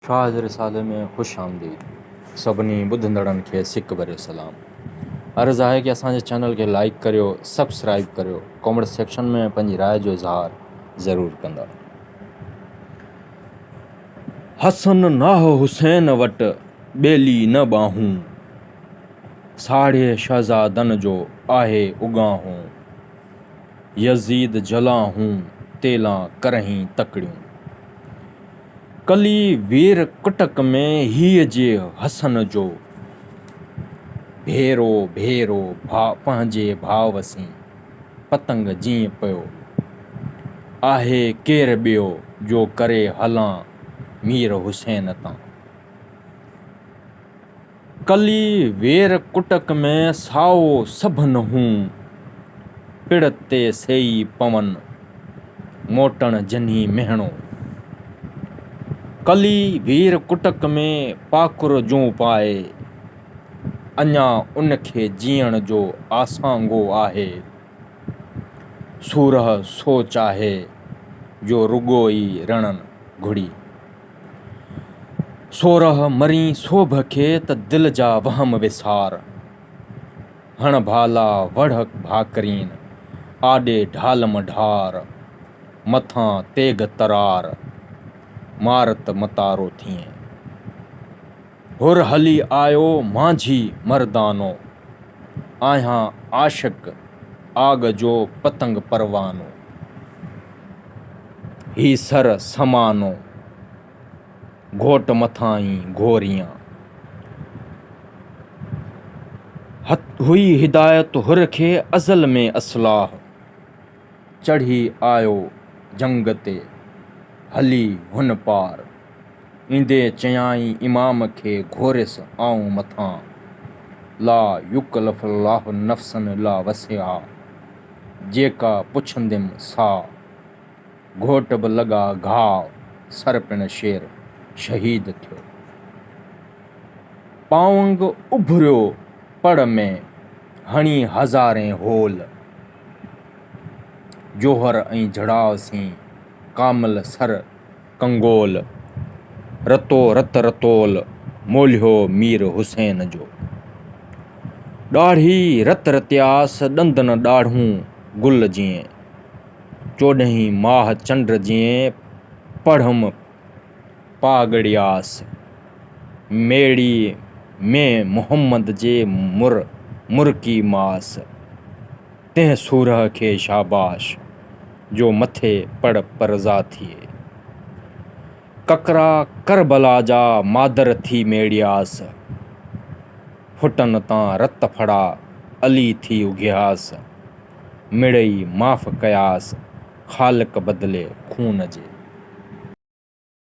شاهه جي رسالي ۾ خوش آمديد سڀني ٻڌندڙن کي سڪ ڀريو سلام. عرض آهي ڪي اسان جي چينل کي لائيڪ ڪريو سبسڪرائيب ڪريو ڪامينٽ سيڪشن ۾ پنهنجي راء جو اظهار ضرور ڪندا. حسن ناهه حسين وٽ ٻيلي نه ٻانهون ساڙهي شهزادن جو آهي اڳاهون. يزيد جلان هون تيلان ڪرهين تڪڙيون. ڪلي وير ڪٽڪ ۾ هيء جي حسن جو. ڀيرو ڀيرو پنهنجي ڀاء سين پتنگ جيئن پيو. آهي ڪير ٻيو جو ڪري هلان مير حسين تان. ڪلي وير ڪٽڪ ۾ سائو سڀن هون، پڙ تي سيئي پون، موٽڻ جنهي مهڻو. ڪلي وير ڪٽڪ ۾ پاڪر جون پائي، اڃا ان کي جيئڻ جو آسانگو آهي. سورهه سو چاهي، جو رڳو ئي رڻن گهڙي. سورهه مرين سوڀ کي ته دل جا وهم وسار. هڻ ڀالا وڙهه ڀاڪرين، آڏي ڍال م ڍار. مٿان تيغ ترار، مارت متارو ٿئين. حر هلي آيو مانجهي مردانو. آهيان عاشق آڳ جو پتنگ پروانو. هي سر سمانو، گهوٽ مٿان ئي گهوريان. هئي هدايت حر کي ازل ۾ اصلاح. چڙهي آيو جنگ تي، هلي هن پار. ايندي چيائين امام کي گهوريس آئون مٿان. لا يڪلف الله نفسا الا وسعها جيڪا پڇنديم سا. گهوٽ به لڳا گهاء، سر پڻ شير شهيد ٿيو. پائونگ اڀريو پڙ ۾، هڻي هزارين هول. جوهر ۽ جڙاء سين، ڪامل سر ڪنگول. رتو رت رتول، مولهيو مير حسين جو. ڏاڙهي رت رتياس، ڏند نه ڏاڙهون گل جيئن. چوڏهين ماهه چنڊ جيئن پڙهم پاڳڙياس، ميڙي مين محمد جي مر مرڪي ماس، تنهن سورهه کي شاباش، جو مٿي پڙ پرزا ٿئي. ڪڪرا ڪربلا جا مادر ٿي ميڙياس، ڦٽن تان رت ڦڙا علي ٿي اگهياس. مڙئي معاف ڪياس، خالق بدلي خون جي.